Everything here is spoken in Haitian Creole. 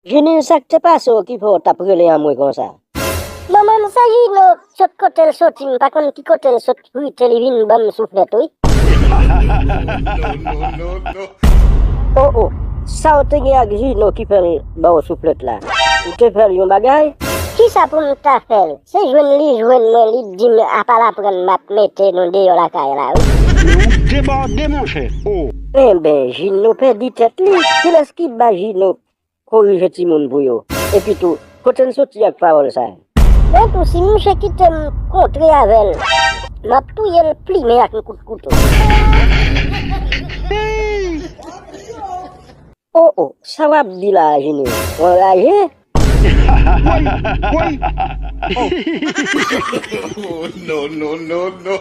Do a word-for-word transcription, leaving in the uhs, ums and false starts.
Jini, sa k te pase w ki fè w t ap rele anmwe konsa? Manman m, se Jino, sot kote l soti, m pa konn ki kote l sot rite, li vin ban m souflèt, wi. Oh, oh, sa w te gen ak Jino ki fè l ba w souflèt la? Ou te fè l yon bagay? Kisa pou m ta fè l? Se jwenn li jwenn mwen, li di m apa l aprann m ap mete nou deyò lakay la, wi. Ou debòde, monchè. Oh. Enben, Jino pèdi tèt li. Kilès ki ba Jino korije timoun pou yo? Epitou, kote l soti ak pawòl sa a? Mwen tou, si mouche kite m kontre avè l, m ap touye l plimen ak yon kout kouto. Oh, oh, sa w ap di la a, Jini? Ou anraje? Woy, woy. Oh. Oh, no, no, no, no.